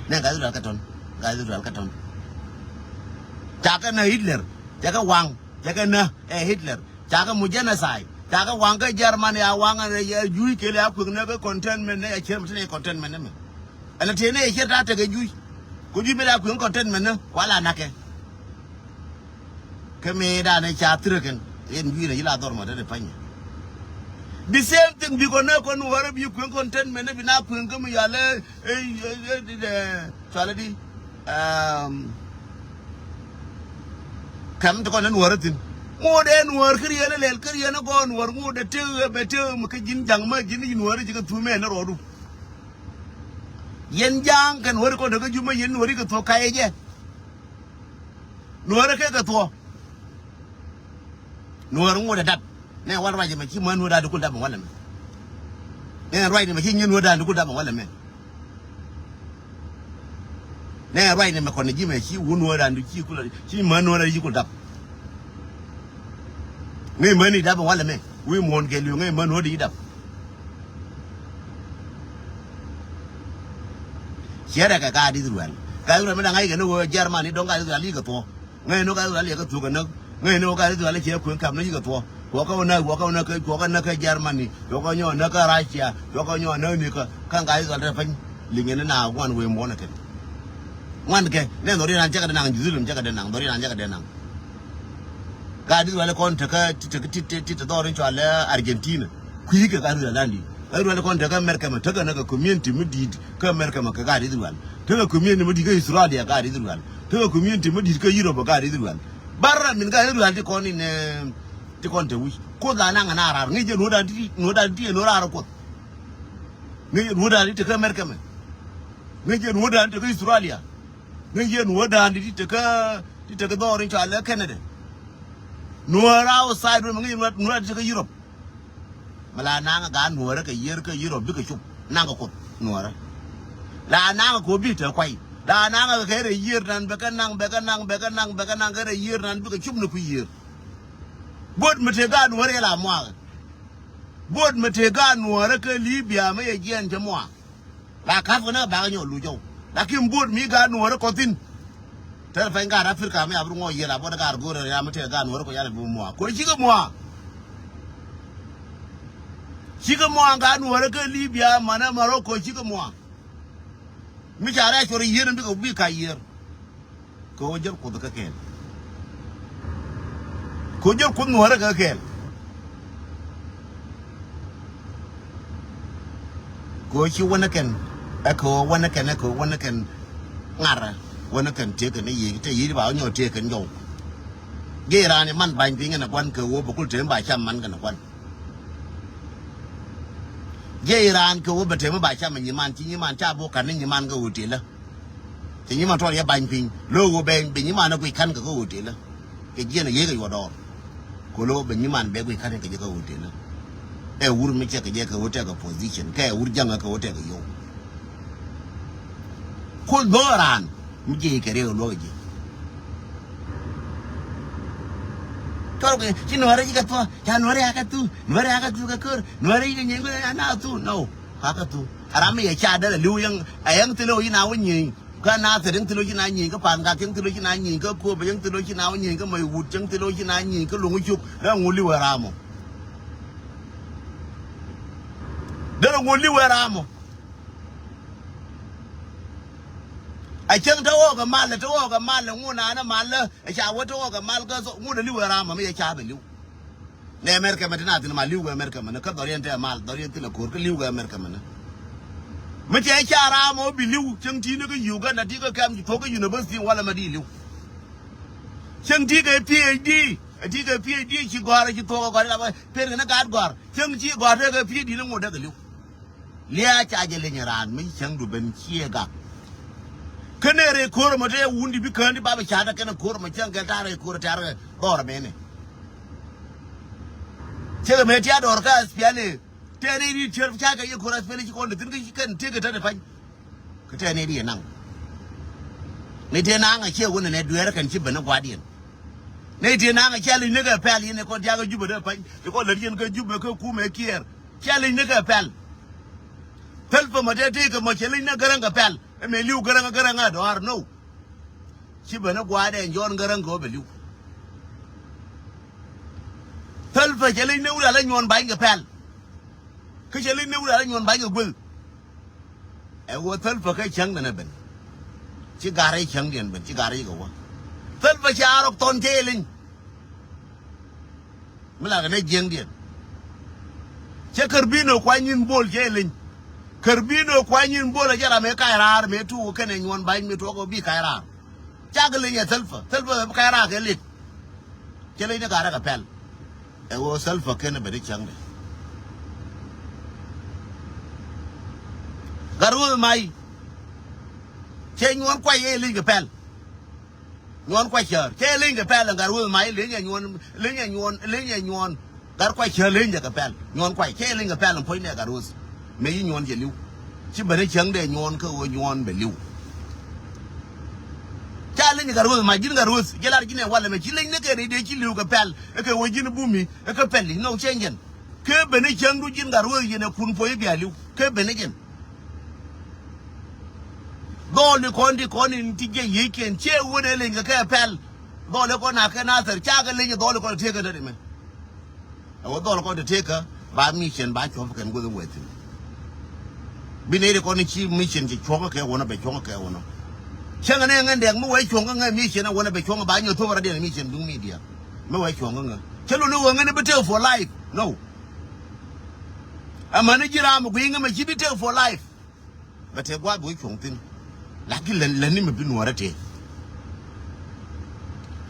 Nɛ ŋa̱ di dhil kɛ tɔ̱n. Ŋa̱ di dhil kɛ tɔ̱n. Cakɛ nä Hitler cakɛ waŋ cakɛ nä ɛ Hitler cakɛ mu genocide cakɛ waŋ kä Germany a waŋ ɛ juuc kɛl a kuek nä kä containment nɛ a cier mi ti nɛ containment nɛ mɛ. Ɛn a tëë nɛ a cier ta tekɛ juuc. Ku juuc mi la kuek containment nɛ kuala nakɛ. Kä mëë danɛ ca thirä kɛn ɣän jui̱n a ci la dhɔr mɔ te te panyɛ. The same thing bi kɔn nä kɔn nuɔ̱ɔ̱rä bi kueŋ kɔn tɛn mɛn bi na kueŋ kä mi yalɛ. Cualɛ di. Kɛm ti kɔn nä nuɔ̱ɔ̱rä thi̱n. Ŋot ɛ Nuäär kä riɛn ɛ lɛl kä riɛn ɛ gɔɔn Nuäär ŋot ɛ tëë ɛ bɛ tëë mi kä ji̱n ja̱ŋ mä ji̱n i̱ Nuäär i̱ ci kä thumɛ ni rɔɔdu. Yɛn ja̱a̱ŋ kɛn wä ri kɔn te kä jumɛ yɛn Nuäär i̱ kɛ thuɔ̱k kayɛ jɛ. Nuäär ɛ kɛ kɛ thuɔ̱k. Nuäär ŋot ɛ dap. Nɛ wal ruac ɛmɛ ci män Nuäär da̱a̱n di kul dap ɛn walɛ mɛ. Nɛ ruac ɛmɛ ci nyin Nuäär da̱a̱n di kul dap ɛn walɛ mɛ. Nɛ ruac ɛmɛ kɔn ji̱ mɛ ci wun Nuäär da̱a̱n di ci kul ci män Nuäär da̱a̱n di ci kul dap. Ŋäc män i̱ dap ɛn walɛ mɛ wi̱i̱ muɔ̱ɔ̱n kɛɛliw ŋäc män Nuäär di ci dap. Ciɛ rɛk kɛ gaat Ithirɛl. Gaat Ithirɛl mi da̱ŋ ŋa̱c kɛ ni ɣöö Jɛrmani dɔ̱ŋ gaat Ithirɛl i̱ kɛ thuɔ̱k. Ŋäcni ɣöö gaat Ithirɛl i̱ kɛ thuk kɛ näk. Ŋäcni ɣöö gaat Ithirɛl i̱ ciɛ kuëŋ ka̱m ni i̱ kɛ thuɔ̱k. Kuɔkä wä näk, kuɔkä wä näk kä, kuɔkä näk kä Jɛrmani. Kuɔkä nyɔk näk kä Racia. Kuɔkä nyɔk näk ni kä. Kä gaat Ithirɛl te piny. Liŋɛ ni na ŋuan wee muɔ̱ɔ̱n ɛ kɛn. Ŋuan kɛ. Nɛ dhɔriɛn an cɛ kɛ dee naŋ Jerusalem cɛ kɛ dee naŋ. Dhɔriɛn an cɛ kɛ dee naŋ. Gaat Ithirɛl kɔn tekä ti, ti, ti, ti, ti dhɔr in cɔal Argentina. Kui̱ kɛ gaat Ithirɛl andi. Gat Ithirɛl kɔn tekɛ America mɛ, tekɛ nɛ kɛ community mi di̱i̱t kä America mɛ kɛ gat Ithirɛl. Tekɛ community mi di̱i̱t kä Australia gat Ithirɛl. Tekɛ community mi di̱i̱t kä Europe gat Ithirɛl. Barra min gat Ithirɛl ti kɔn in, eh, ti kɔn te wi̱c. Kuoth la naŋ ɛ na raar. Ŋi̱c jɛ nuɔ̱t dan ti, nuɔ̱t dan ti, nuɔ̱t raar kuoth. Ŋi̱c jɛ nuɔ̱t dan ti tekä America mɛ. Ŋi̱c jɛ nuɔ̱t dan ti tekä Australia. Ŋi̱c jɛ nuɔ̱t dan ti tekä, ti tekä dhɔr in cɔal Canada. Nuɔ̱ɔ̱r outside mɛ ŋi̱c jɛ nuɔ̱t, nuɔ̱t dan ti tekä Europe. Mi la naŋ gaat Nuäärä kɛ yiër kä Europe bikɛ cup naŋ kɛ kuoth Nuäärä. La naŋ kɛ ɣöö bi te kuay. La naŋ kɛ kɛ rɛy yiër nan bɛ kɛ naŋ, bɛ kɛ naŋ, bɛ kɛ naŋ, bɛ kɛ naŋ kɛ rɛy yiër nan bikɛ cup ni kui̱ yiër. Buɔt mi te gaat Nuäärä yɛ la muakä. Buɔt mi te gaat Nuäärä kä Libya mi yɛ jiɛn cɛ muaak. La ka̱th kɛ ni kɛ bakɛ nyɔk luc jɔw. Lakin buɔt mi gaat Nuäärä kɔthin. Tɛr pɛny gaat Africa mi abri ŋuɔ yiël a buɔt gaat go̱o̱rɛ ria mi tɛr gaat Nuäärä kɔ yal a bi mua. Kɔ cikɛ mua. Cikɛ mua gaat Nuäärä kä Libya manɛ Morocco cikɛ mua. Mi ca rɛy cuɔr yiël in bikɛ bi ka yiër. Kɛ ɣöö jäl kuoth kä kɛɛl. Kɛ ɣöö jäl kuoth Nuäärä kä kɛɛl. Kɛ ɣöö ci wänä kɛn, ɛ kɛ ɣöö wänä kɛn, ɛ kɛ ɣöö wänä kɛn ŋarä, wänä kɛn tëëkɛ ni yiëë, te yiëë ba wä nyɔk tëëkɛ ni jɔw. Jiɛc raan iman ba̱ny piny kɛnɛ gua̱n kɛ ɣöö bɛ kul tëë mi ba cam man kɛnɛ gua̱n. Jiɛc raan kɛ ɣöö bɛ tëë mi ba cam ɛ nyiman, ci nyiman ca bok ka̱n ni nyiman kä hotel. Cɛ nyiman tuɔl yɛ bany piny. Lo̱o̱ ɣöö bɛ, bɛ nyiman ɛ guic ka̱n kɛ kä hotel. Kɛ jiɛn ɛ yek ɛ yuɔ dɔɔr. Kɛ lo̱o̱ bɛ nyiman bɛ guic ka̱n kɛ jɛ kä hotel. Ɛ wur mi cɛ kɛ jɛ kɛ hotel kɛ position. Kɛ ɛ wur ja̱ŋ kɛ hotel kɛ yo̱w. Kul dhɔɔran mi jiɛ kɛ riɛk ɛ luɔk jiɛ. Tɔr kɛ ci nuɔrɛ ci kɛ thuɔ, ca nuɔrɛ a kɛ thu, nuɔrɛ a kɛ thu kɛ kör, nuɔrɛ ci kɛ nyieŋ kɛ a na thu, no. Ka kɛ thu. A ram mi yɛ ca dɛl a li̱w yɛŋ, a yɛŋ thilɛ wä ci na wä nyieŋ. Kä Nathir yäŋ thil ɣöö ci na nyieny, kä Pa̱a̱n Gak yäŋ thil ɣöö ci na nyieny, kä Kööbä yäŋ thil ɣöö ci na wä nyieny, kä Mac Wut yäŋ thil ɣöö ci na nyieny, kä Lo̱ŋ Cuk, dee ŋu li̱w ɛ ram ɔ? Dee ŋu li̱w ɛ ram ɔ? A cäŋ te ɣɔɔk ɛ mal, te ɣɔɔk ɛ mal, ŋu naan ɛ mal, ɛ ca wä te ɣɔɔk ɛ mal, kä ŋu dee li̱w ɛ ram ɔ mi yɛ ca bɛ li̱w. Nɛ America mɛ ti na thin ma li̱w kɛ America mɛ ni kä dhɔriɛn tɛ mal dhɔriɛn thilɛ ko̱r kä li̱w kɛ America mɛ ni. Mi cɛ ca ram ɔ bi li̱w cäŋ ti̱i̱ ni kä Uganda ti kä kɛm ci thuɔ̱k kä university walɛ mɛ di li̱w. Cäŋ ti kɛ PhD, ti kɛ PhD ci gɔ̱a̱r ci thuɔ̱k ɛ gɔ̱a̱r ila bä pen kɛ ni gaat gɔ̱a̱r. Cäŋ ci gɔ̱a̱r te kɛ PhD ni ŋot dee kɛ li̱w. Liaa ca jɛ leny raan mi cäŋdu ben ciɛ gak. Kä nɛ rɛy ko̱r ɛmɔ te wun di bi kään di bapɛ ca̱t ɛ kɛn ɛ ko̱r ɛmɔ cäŋ kɛl ta̱a̱ rɛy ko̱r ɛ tɛ̈r kɛ dhɔr ɛmɛnɛ. Cäŋ ɛmɛ tia̱a̱ dɔɔr kä S P L A tɛɛr i̱ ri tiɛɛr ca kɛ yɛ ko̱r S P L A ci kɔn di thi̱n kä ci kɛn tëëk kɛ tätdɛ pa̱ny. Kä tɛɛr ni ri ɛ naŋ. Ni tëë naŋ ɛ ciɛ wun ɛnɛ dueerä kɛn ci ben ɛ gua̱diɛn. Ni tëë naŋ ɛ ciɛ leny ni kɛ pɛl yɛn ɛ kɔn tia̱a̱ kɛ Jubɛ dee pa̱ny. Ci kɔn lät yɛn kɛ Jubɛ kɛ kumɛ kiɛɛr. Ciɛ lec ni kɛ pɛl. Thil pä mɔ tëë tëë kɛ mɔ ciɛ lec ni Gäräŋ kɛ pɛl. Ɛ mëë li̱w Gäräŋ, Gäräŋ ɛ dɔ̱a̱r no. Ci ben ni gua̱a̱dɛ Jɔ̱ɔ̱n Gäräŋ kɛ ɣöö bɛ li̱w. Thil pä ciɛ lec ni wurɛ alɛ nyuɔ̱ɔ̱n ba̱ny kɛ pɛl. Kä ciɛ lec ni wurɛ alɛ nyuɔ̱ɔ̱n ba̱ny kɛ gueth. Ɛ ɣöö thäl pä kä cäŋ nɛnɛ ben. Ci garɛ cäŋdiɛn ben, ci garɛ kɛ wä. Thäl pä ca rɔk thɔn cɛ iliny. Mi lakɛ nɛ jiäŋdiɛn. Cɛ Kärbino kuany nyin bol cɛ iliny. Kärbino kuany nyin bol a jɛ ram mëë kac raar mëë tuuk kɛnɛ nyuɔn ba̱ny mëë tuɔk bi kac raar. Cakɛ liny ɛ thäl pä, thäl pä kac raar kɛ lit. Cɛ leny ni gat rɛ kɛ pɛl. Ɛ ɣöö Salva Kiir ni ben ni cäŋdɛ. Gat Ruɔth Mac. Cɛ Nyuɔn Kuac ɛ leny kɛ pɛl. Nyuɔn Kuac cäär. Cɛ leny kɛ pɛl ɛn Gat Ruɔth Mac, leny ɛ Nyuɔn, leny ɛ Nyuɔn, leny ɛ Nyuɔn. Gat Kuac cäär leny jɛ kɛ pɛl. Nyuɔn Kuac cɛ leny kɛ pɛl ɛn puɔ̱nydɛ Gat Ruɔth. Mëë ci Nyuɔn cɛ li̱w. Ci ben ni cäŋdɛ Nyuɔn kä ɣöö Nyuɔn bɛ li̱w. Ca leny Gat Ruɔth Mac, ji̱n Gat Ruɔth. Jɛ lar ji̱n ɛ walɛ mɛ ci leny ni kɛ rɛy dee ci li̱w kɛ pɛl. Ɛ kɛ ɣöö ji̱n bumi, ɛ kɛ pɛl i̱ nɔ cɛ jɛn. Kɛ ben ni cäŋdu ji̱n Gat Ruɔth yɛn ɛ kun puɔ̱ny bia li̱w. Kɛ ben ni jɛn. Dhɔli kɔn di kɔn in ti jiɛ yiëëkiɛn ciɛ wun ɛ leny kɛ kɛ pɛl. Dhɔli kɔn a kɛ Nathɛr ca kɛ leny dhɔli kɔn tëëkä dädi mɛ. Ɛ wä dhɔli kɔn ti tëëkä ba mission ba cuɔ̱p kɛn guäth in wee thi̱n. Bi nɛy di kɔn in ci mission ci cuɔ̱ŋ kɛ wunä bɛ cuɔ̱ŋ kɛ wunä. Cäŋ ɛ nɛ ŋän dɛk mi wee cuɔ̱ŋ kä ŋä mission ɛ wunä bɛ cuɔ̱ŋ ba nyɔ thop radiɛn mission duŋ media. Mi wee cuɔ̱ŋ kä ŋä cä luni wee ŋän bi tëë for life. No. Amäni ji̱ ram mi gui̱i̱ŋ ɛmɛ ci bi tëë for life. Bɛ tëë gua̱a̱th bi wä cuɔ̱ŋ thi̱n. Lakin lɛ, lɛ ni mi bi nuɔ̱ɔ̱rä tëë.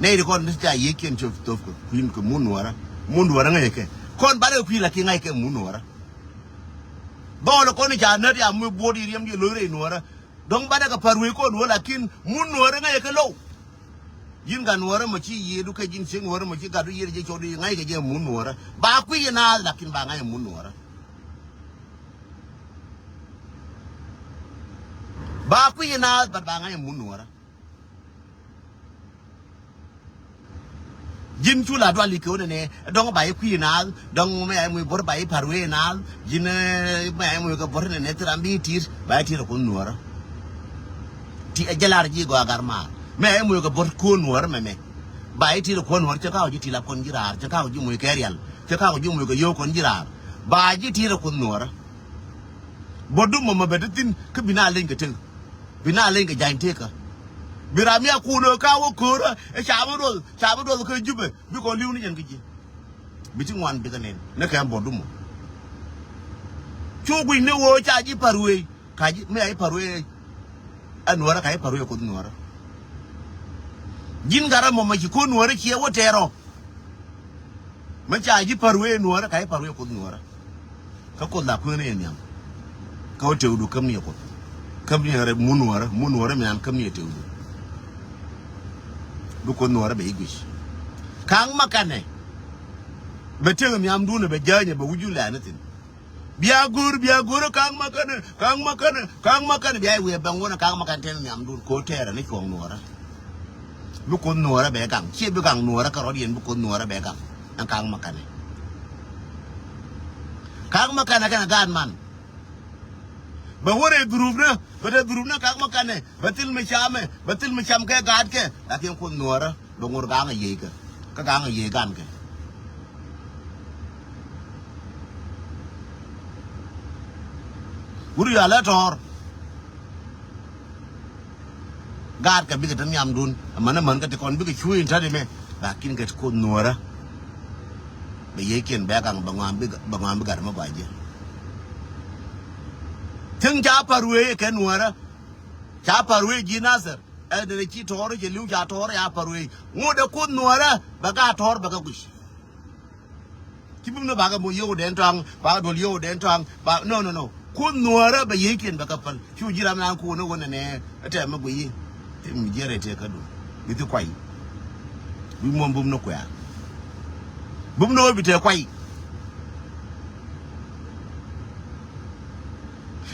Nɛy di kɔn ni ca yiëëkiɛn cop thop kɛ kui̱n kɛ mun nuɔ̱ɔ̱rä. Mun nuɔ̱ɔ̱rä ŋäc kɛ. Kɔn banɛ kɛ kui̱ lakin ŋa̱c kɛ mun nuɔ̱ɔ̱rä. Dhɔl kɔn ni ca nät ya mi buɔt i̱ riɛm di lo̱c rɛy nuɔ̱ɔ̱rä. Dɔ̱ŋ banɛ kɛ pa̱r wec kɔn wä lakin mun nuɔ̱ɔ̱rä ŋäc kɛ low. Ji̱n gat nuɔ̱ɔ̱rä mɔ ci yiëëdu kɛ ji̱n cieŋ nuɔ̱ɔ̱rä mɔ ci gatdu yiëëdu jɛ cɔwdu ŋa̱c kɛ jɛ mun nuɔ̱ɔ̱rä. Ba kui̱ inaath lakin ba ŋa̱c mun nuɔ̱ɔ̱rä. Ba kui̱ inaath but ba ŋa̱c mun nuɔ̱ɔ̱rä. Ji̱n cu la dual i̱ kɛ ɣöö nɛnɛ dɔ̱ŋ ba i̱ kui̱ inaath dɔ̱ŋ mɛ ay muc bo̱r ba i̱ pa̱r wee inaath. Ji̱n, eh, mɛ ay muc kɛ bo̱r nɛnɛ thil ram bi i̱ ti̱i̱t ba i̱ ti̱i̱t ɛ kuoth nuɔ̱ɔ̱rä. Ti ɛ jɛ lar ji̱ gɔaa gar maar mɛ ay muc kɛ bo̱r kuɔ̱n nuɔ̱ɔ̱rä mɛmɛ. Ba i̱ ti̱i̱t ɛ kuɔ̱n nuɔ̱ɔ̱rä cɛ ka̱a̱k ji̱ ti̱i̱t la kɔn ji̱ raar cɛ ka̱a̱k ji̱ muc kɛ rial cɛ ka̱a̱k ji̱ muc kɛ yio̱w kɔn ji̱ raar. Ba ji̱ ti̱i̱t ɛ kuoth nuɔ̱ɔ̱rä. Bo̱r dum mɔmɔ bɛ ti thi̱n kä bi na leny kɛ tek. Bi na leny kɛ jany tekä. Bi ram ya kun ɛ ka wä ko̱rä ɛ ca bi duɔth ca bi duɔth kä Jubɛ bi kɔn li̱w ni jɛn kä ji̱. Bi ti ŋuan bi kɛ nen ni kɛ bo̱r dum mɔ. Cu gui̱ny ni wä ca ji̱ pa̱r wee ka ji̱ mi a ji̱ pa̱r wee. Ɛ nuɔ̱ɔ̱rä ka ji̱ pa̱r wee kuoth nuɔ̱ɔ̱rä. Ji̱n gat ram mɔmɔ ci ko̱r nuɔ̱ɔ̱rä ciɛ wä tɛɛrɔ. Mä ca ji̱ pa̱r wee nuɔ̱ɔ̱rä ka ji̱ pa̱r wee kuoth nuɔ̱ɔ̱rä. Kä kuoth la kueŋni yɛ nhiam. Kä wä tëëkdu käm ni yɛ kuoth. Käm ni yɛ rɛ mun nuɔ̱ɔ̱rä mun nuɔ̱ɔ̱rä mi an käm ni yɛ tëëkdu. Bi kuoth nuɔ̱ɔ̱rä bɛ i̱ guic. Ka̱ŋ makanɛ. Bɛ tëëk nhiamdun ɛ bɛ jänyɛ bɛ wi̱cdu lɛ̈ɛ̈ni thi̱n. Bia go̱o̱r bia go̱o̱r ka̱ŋ makanɛ ka̱ŋ makanɛ ka̱ŋ makanɛ bia i̱ wi̱i̱ bɛŋ wänɛ ka̱ŋ makanɛ tɛn nhiamdun ko̱ tɛɛrɛ ni cuɔ̱ŋ nuɔ̱ɔ̱rä. Bi kuoth nuɔ̱ɔ̱rä bɛ gaŋ ciɛ bi gaŋ nuɔ̱ɔ̱rä kärɔ̱ yɛn bi kuoth nuɔ̱ɔ̱rä bɛ gaŋ. Ɛn ka̱ŋ makanɛ ka̱ŋ makanɛ kɛnɛ gaat man. Bɛ wä rɛy dhurupnä bɛ te dhurupnä ka̱ŋ makanɛ bɛ thil mi camɛ bɛ thil mi cam kɛ gaatkɛ. Lakin kuoth nuɔ̱ɔ̱rä bɛ ŋot ga̱a̱ŋ a yiëëkä kä ga̱a̱ŋ a yiëëk gankɛ. Wut yɔalä tɔ̱ɔ̱r. Gaatkɛ bikɛ te nhiamdun amäni män kä ti kɔn bikɛ cuuc in ta̱t imɛ. Lakin kɛ ti kuoth nuɔ̱ɔ̱rä. Bɛ yiëëkiɛn bɛ gaŋ bɛ ŋɔam bi gat mɛ gɔaa ji̱. Thiäŋ ca pa̱r wee kɛ nuɔ̱ɔ̱rä. Ca pa̱r wee ji̱ Nathɛr. Ɛ dee ci tɔ̱ɔ̱r cɛ li̱w ca tɔ̱ɔ̱r ca pa̱r wee ŋot ɛ kuoth nuɔ̱ɔ̱rä bɛ gaa tɔ̱ɔ̱r bɛ kɛ guic. Ci bum ni bakɛ moc yio̱w dɛn tɔ̱a̱ŋ bakɛ duɔl yio̱w dɛn tɔ̱a̱ŋ ba no no no. Kuoth nuɔ̱ɔ̱rä bɛ yiëëkiɛn bɛ kɛ päl cu ji̱ ram naan kuun ni ɣöö nɛnɛ. Ɛ tɛm mi guiyi. Tim jiɛrɛ tëë kädu bi thi kuay. Bi muɔ̱m bum ni kuɛ̈ɛ̈. Bum ni ɣöö bi tëë kuay.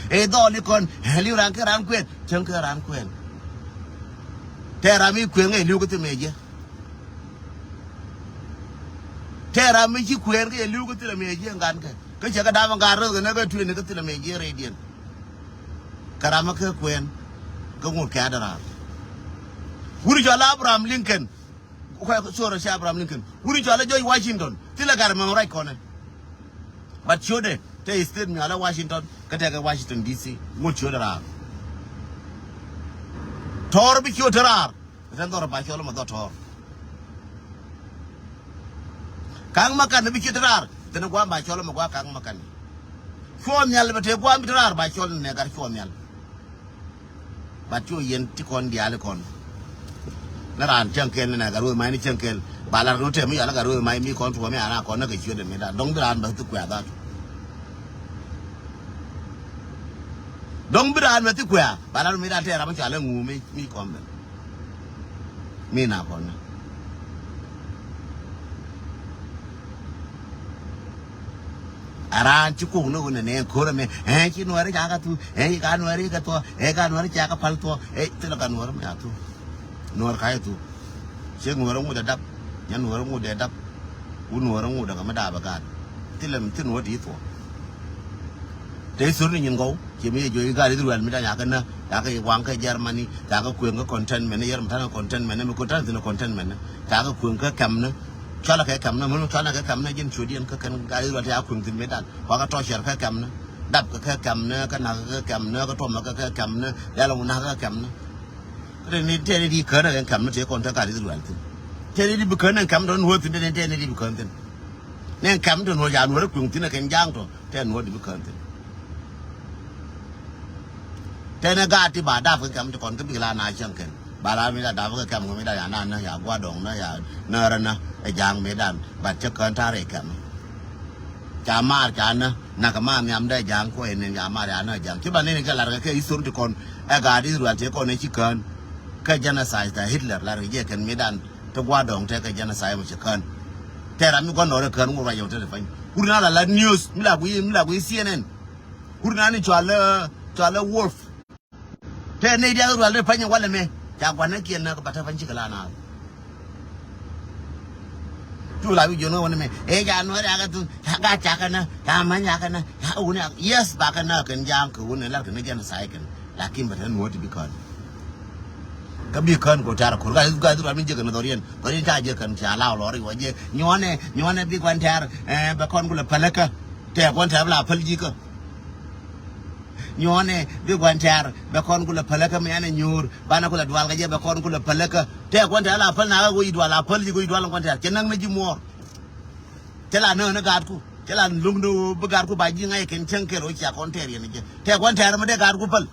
Ëë dhɔɔli kɔn ɛ li̱w raan kä raan kuɛn cäŋ kä raan kuɛn. Tɛɛr ram mi kuëŋ ɛ li̱w kä thimɛ jiɛ. Tɛɛr ram mi ci kuɛɛn kä yɛ li̱w kä thilɛ mëë jiɛ ŋa̱n kɛ kä cɛ kɛ dam ŋa̱n rɛth kɛ nɛ kɛ tuëëni kä thilɛ mëë jiɛ rɛydiɛn. Kɛ ram mi kä kuɛɛn kä ŋot kɛ adɛ raar. Wut cɔl Abraham Lincoln. Kɛ sorry, ci Abraham Lincoln wut cɔl George Washington thilɛ gat mɛ ŋ ruac kɔnɛ. But ciötdɛ te state mi cɔl Washington kä tɛkɛ Washington D C ŋot ciötdɛ raar. Tɔɔr bi ciöt te raar. Tɛn dhɔr ba cɔl mɛ dhɔr tɔɔr. Ka̱ŋ makan bi ci te raar thin gua̱a̱ ba cɔl mɛ gua̱a̱ ka̱ŋ makan. Cuɔ nhial bɛ te gua̱a̱ bi te raar ba cɔl nɛ gat cuɔ nhial. Ba cuɔ yɛn ti kɔn diaali kɔn. Ni raan cäŋ kɛl ni nɛ gat ruɔth ma ni cäŋ kɛl. Ba lar kɛ ni tɛm mi yal gat ro̱o̱ ma mi kɔn tuɔɔk mi ana kɔn näk kɛ ciöt ɛn mi dan. Dɔ̱ŋ bi raan bɛ thi kuɛ̈th a tu. Dɔ̱ŋ bi raan bɛ thi kuɛ̈th. Ba lar mi dan tɛɛr ram mi cɔal ɛ ŋu mi, mi kɔn ben. Mi na kɔn näk. A raan ci kok ni wun nɛ nɛ ko̱r ɛmɛ. Ɛ ci nuɔri ca kɛ thu. Ɛ ci ka nuɔri kɛ thuɔ. Ɛ ka nuɔri ca kɛ pal thuɔ. Ɛ thilɛ ka nuɔri mi a thu. Nuɔr ka yɛ thu. Ciek nuɔr ŋut ɛ dap. Nyɛ nuɔr ŋut ɛ dap. Wun nuɔr ŋut ɛ kɛ mi daap ɛ gaat. Thilɛ mi thin wä ti thuɔ. Te thur ni nyin gɔw. Ci mi yɛ juɔc gaat Israel mi dan yakɛ nä. Yakɛ waŋ kä Germany. Yakɛ kueŋ kä containment ni yɛr mi tanɛ containment ni mi kut tanɛ thin containment ni. Yakɛ kueŋ kä kɛm ni. Cɔalɛ kɛ kɛm ni mi cɔalɛ kɛ kɛm ni ji̱n cuɔ̱diɛn kä kɛn gaat Israel ti a kueŋ thin mi dan. Wakɛ tɔcɛr kä kɛm ni. Dap kɛ kɛ kɛm ni, kä nak kɛ kɛm ni, kä tuɔm kɛ kɛ kɛm ni. Yɛl wun nak kɛ kɛm ni. Kä te ni tɛn ni di kään ɛ kɛn kɛm ni tëë kɔn te gaat Israel thin. Tɛn ni di bi kään ni kɛm tɔ nuɔ̱ɔ̱r thin, tɛn ni tɛn ni di bi kään thin. Ni kɛm tɔ nuɔ̱ɔ̱r ca nuɔ̱ɔ̱r kueŋ thin ɛ kɛn ja̱a̱ŋ tɔ, tɛn nuɔ̱ɔ̱r di bi kään thin. Tɛn ni gaat ti ba dap kɛ kɛm ti kɔn kä bik la na cäŋ kɛn. Ba la mi da dap kɛ kɛm kɛ mi da ya na na ya gua̱dɔŋ na ya närä na ɛ ja̱a̱ŋ mi dan. Bat cä kään ta̱rɛ kɛm. Ca maar ca nä. Nak ma nhiam dee ja̱a̱ŋ kuɔ in ca mar ya nä ja̱a̱ŋ. Ci ba nini kɛ lar kɛ kɛ history ti kɔn. Ɛ gaat Israel ti kɔn ɛ ci kään. Kɛ genocide tɛ Hitler lar kɛ jɛ kɛn mi dan. Ti gua̱dɔŋ tɛ kɛ genocide mɔ ci kään. Tɛ ram mi gua̱n nɔrɛ kään ŋuɔr ruac yɔŋ tɛ ti pany. Wur na la la news mi la gui, mi la gui C N N. Wur na ni cɔal, cɔal Wolf. Tɛ nɛy diaal rual dee pany walɛ mɛ. Ca gua̱n nɛ kiɛn nä kɛ bat te pany cikɛ la naath. Cu la wi̱c jiɔn ɣä wä ni mɛ. Ëë ca nuɔ̱ɔ̱r yakɛ thu. Ca gaat cakɛ nä. Ca ma̱ny yakɛ nä. Ca wun yak. Yes, bakɛ nä kɛn ja̱a̱ŋ kɛ wun ɛ lar kɛn ni jɛn say kɛn. Lakin bɛ te nuɔ̱ɔ̱r ti bi kään. Kä bi kään kɛ tɛ̈r ko̱r. Gaat, gaat rual mi jiäk kɛn dhɔriɛn. Dhɔriɛn ca jiäk kɛn ca la lɔri wä jɛ. Nyuɔnɛ, nyuɔnɛ bi gua̱n tɛ̈r. Ɛ, bɛ kɔn kulɛ päläkä. Tɛ gua̱n tɛ̈r bi la päl ji̱kä. Nyuɔnɛ bi gua̱n tɛ̈r bɛ kɔn kulɛ päläkä mi ɛn ɛ nyuur. Banɛ kulɛ dual kɛ jɛ bɛ kɔn kulɛ päläkä. Tɛ gua̱n tɛ̈r la päl nakä go̱ i̱ dual, a päl ji̱ go̱ i̱ dual gua̱n tɛ̈r. Cɛ näk ni ji̱ muɔɔr. Cɛ la näk ni gaatku. Cɛ la lo̱ŋ ni bi gaatku ba ji̱ ŋa̱c kɛn cäŋ kɛl ɣöö cia kɔn tɛ̈r yɛn jɛ. Tɛ gua̱n tɛ̈r mi dee gaatku päl.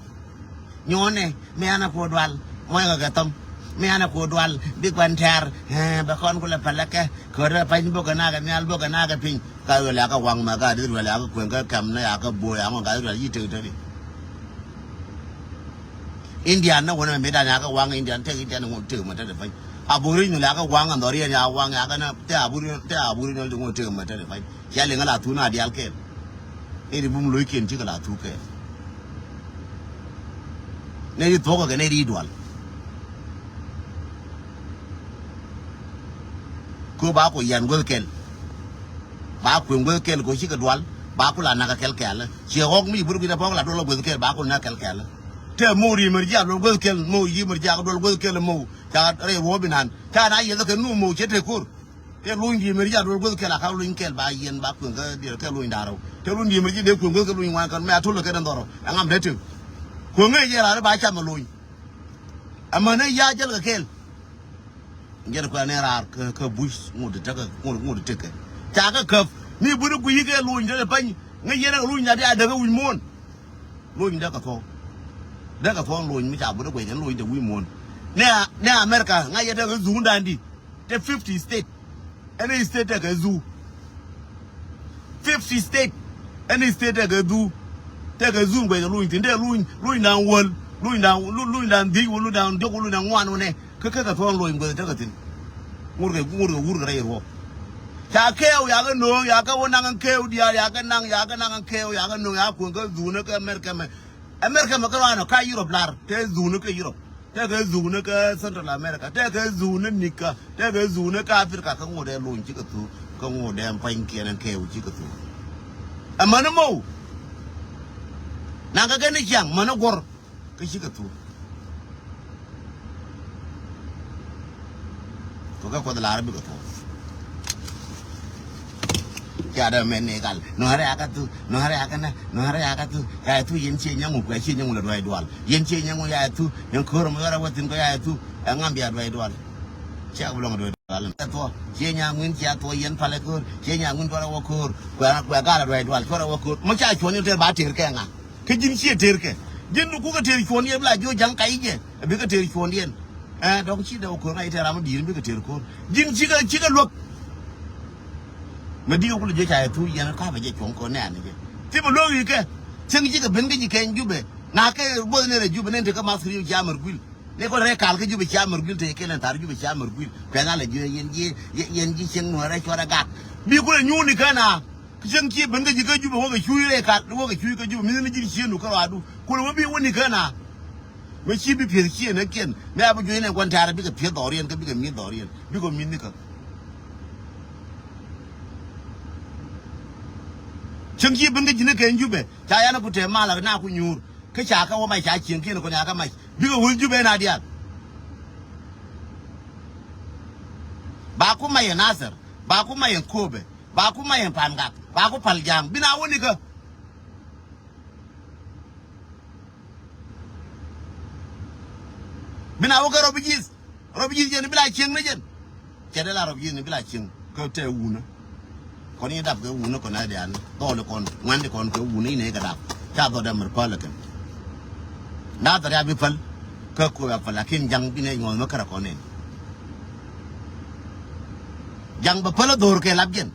Nyuɔnɛ mi an a kuɔ dual. Muɔ̱c ŋa kɛ thɔm. Mi an a kuɔ dual. Bi gua̱n tɛ̈r. Ɛ, bɛ kɔn kulɛ päläkä. Kɛ rɛ pany bokɛ nakä nhial bokɛ nakä piny. Ka Israel yakɛ waŋ mɛ, ka Israel yakɛ kueŋ kä kɛm ni yakɛ bo̱o̱, yakɛ ŋɔ ka Israel yi tek teni. Indian ni wänɛ mɛ mi dan yakɛ waŋ Indian tek, Indian ŋɔ tek mɛ teni pany. Aboriginal yakɛ waŋ andhɔriɛn yakɛ waŋ yakɛ na te Aboriginal, te Aboriginal ti ŋɔ tek mɛ teni pany. Cia liŋ la thun a dial kɛl. Ni di bum lo̱ckiɛn cikɛ la thuk kɛl. Nɛy ti thuɔ̱kä kɛ nɛy ti dual. Kɛ ba ku yian guäth kɛl. Ba kueŋ guäth kɛl kɛ cikɛ dual. Ba ku la nak kɛl kɛl. Ciɛ ɣɔk mi bur guic dee pɔk la dual guäth kɛl ba ku nak kɛl kɛl. Tɛ moc ri̱i̱ mɛr jiak dual guäth kɛl moc, ri̱i̱ mɛr jiak dual guäth kɛl moc. Ca rɛy ruɔ̱ɔ̱p inan. Ca na yieth kɛ nu moc cɛ te ko̱r. Tɛ luny di̱i̱t mɛ ri ca duɔl guäth kɛl a ka luny kɛl ba yiɛn ba kueŋ kä diɛl kɛ luny da̱r rɛw. Tɛ luny di̱i̱t mɛ ri ci dee kueŋ guäth kɛ luny ŋuan kɛn mɛ a tuɔl kɛ kɛn dhɔrɔ. Ɛŋam dee tëk. Kueŋ ŋäc jɛ raar ba cam ɛ luny. Ɛmɛn ɛ ya jäl kɛ kɛl. Jɛn kuɛ nɛ raar kä, kä buc ŋot tekɛ, ŋot, ŋot tekɛ. Ca kɛ käp. Mi buni gui̱i̱ kɛ luny dee pany. Ŋäc yɛn ɛ luny na dee a dee kɛ wi̱c muɔ̱ɔ̱n. Luny dee kɛ thuɔ̱k. Dee kɛ thuɔ̱k luny mi ca buni guic kɛn luny dee wi̱c muɔ̱ɔ̱n. Nɛ, nɛ America ŋa̱c yɛ dee kɛ dhuŋ da̱a̱n di. Te fifty state. Any state tekɛ dhuk. Fifty state. Any state tekɛ dhuk. Tekɛ dhuk guɛc luny thi̱n. Te luny, luny da̱ŋ wäl. Luny da̱ŋ, lu-, luny da̱ŋ dhiec wä, luny da̱ŋ diɔ̱k wä, luny da̱ŋ ŋuan wä nɛ. Kä, kä kɛ thuɔ̱k luny guɛc tekɛ thi̱n. Ŋut kɛ, ŋut kɛ wur kɛ rɛy ruɔ̱k. Ca kɛɛw, yakɛ no̱o̱ŋ, yakɛ wä naŋ kɛɛw diaal, yakɛ naŋ, yakɛ naŋ kɛɛw, yakɛ no̱o̱ŋ, yakɛ kueŋ kä dhukni kä America mɛ. America mɛ kä ruaanɔ ka Europe lar, te dhukni kä Europe. Tekɛ dhukni kä Central America, tekɛ dhukni nikä, tekɛ dhukni kä Africa, kä ŋot dee luny cikɛ thuk, kä ŋot dee pa̱nykiɛn ɛn kɛɛw cikɛ thuk. Ɛ mäni mow. Naŋ kä kɛn i̱ ciaŋ, mäni guɔ̱r, kä cikɛ thuk. Kɛ kɛ kuɔth lar bikɛ thuɔ̱k. Ca dee mɛn ni kal. Nuäärɛ a kä thu, nuäärɛ a kä nä, nuäärɛ a kä thu. Ya thu yɛn cie nyaŋu, kua cie nyaŋu la duay dual. Yɛn cie nyaŋu ya thu, yɛn ko̱r mɛ yɔrɛ wä thin kɔ ya thu. Ɛ ŋam bia duay dual. Cia bi lɔŋ duay dual. Ɛ thuɔ, cie nyaŋu in cia thuɔ yɛn palɛ ko̱r. Cie nyaŋu in dual wä ko̱r. Kua, kua gal duay dual, dual wä ko̱r. Mɔ ca cuɔn yɛn tɛr ba tɛr kɛ ŋa. Kä ji̱n ciɛ tëërkɛ. Ji̱n ku kä tëër cuɔ̱ndiɛn bi la jiök ja̱ŋ kac jɛ. Ɛ bikɛ tëër cuɔ̱ndiɛn. Ɛ dɔ̱ŋ ci dee wä ko̱r ŋa̱c itɛ ram mi di̱i̱r mi bikɛ tëër ko̱r. Ji̱n cikɛ cikɛ luäk. Mɛ di̱i̱k kulɛ jiɛ ca yɛ thuuc yɛn kä bɛ jɛ cuɔ̱ŋ ko̱r nɛɛn ni jɛ. Thimɛ luäk ikɛ. Cäŋ cikɛ ben kä ji̱ kɛny Jubɛ. Na kɛ buɔth nɛn rɛ Jubɛ nɛn tekɛ math kɛ riw cia mɛr guil. Ni kɔn rɛ kal kä Jubɛ cia mɛr guil te kɛn ɛn thar Jubɛ cia mɛr guil. Kuɛn a lɛ jiɛ yɛn ji̱ yɛn ji̱ cieŋ nuɔ̱ɔ̱rɛ cuɔrɛ gak. Bi kulɛ nyuuni kɛn a. Kä cäŋ ci ben kä ji̱ kä Jubɛ wäkɛ cuuc rɛy kat wäkɛ cuuc kä Jubɛ mi̱th ni ji̱ cieen nu kä ruaadu. Kulɛ wä bi wä ni kän a. Mɛ ci bi pi̱eth cieen ɛ kiɛn mɛ a bi juɔ̱c nɛ gua̱n tɛ̈rɛ bikɛ pi̱eth dhɔriɛn kä bikɛ mi̱th dhɔriɛn bikɛ mi̱th ni kä. Cäŋ ci ben kä ji̱ ni kɛn Jubɛ ca yan ku tɛɛ mal a na ku nyuur. Kä ca kä wä mac ca cieŋ kiɛn kɔn ya kä mac bikɛ wä Jubɛ na diaal. Ba ku mac ɛ Nathɛr ba ku mac ɛ Kööbɛ. Ba ku mac in pa̱a̱n gak ba ku pal ja̱a̱ŋ bi na wä ni kä. Bi na wä kä rɔ bi ji̱th rɔ bi ji̱th jɛn bi la cieŋ ni jɛn. Cɛ dee la rɔ bi ji̱th ni bi la cieŋ kä tɛ wunä. Kɔn i̱ dap kɛ wunä kɔn a diaal dhɔli kɔn ŋuɛn di kɔn kɛ wunä i̱ nɛ kɛ dap. Ca dhɔt dɛm Republican. Na dhɔt ya bi päl kä kuɛ a päl lakin ja̱ŋ bi nɛ nyuɔth mä kärɛ kɔn in. Ja̱ŋ bɛ päl a dho̱r kɛ lap jɛn.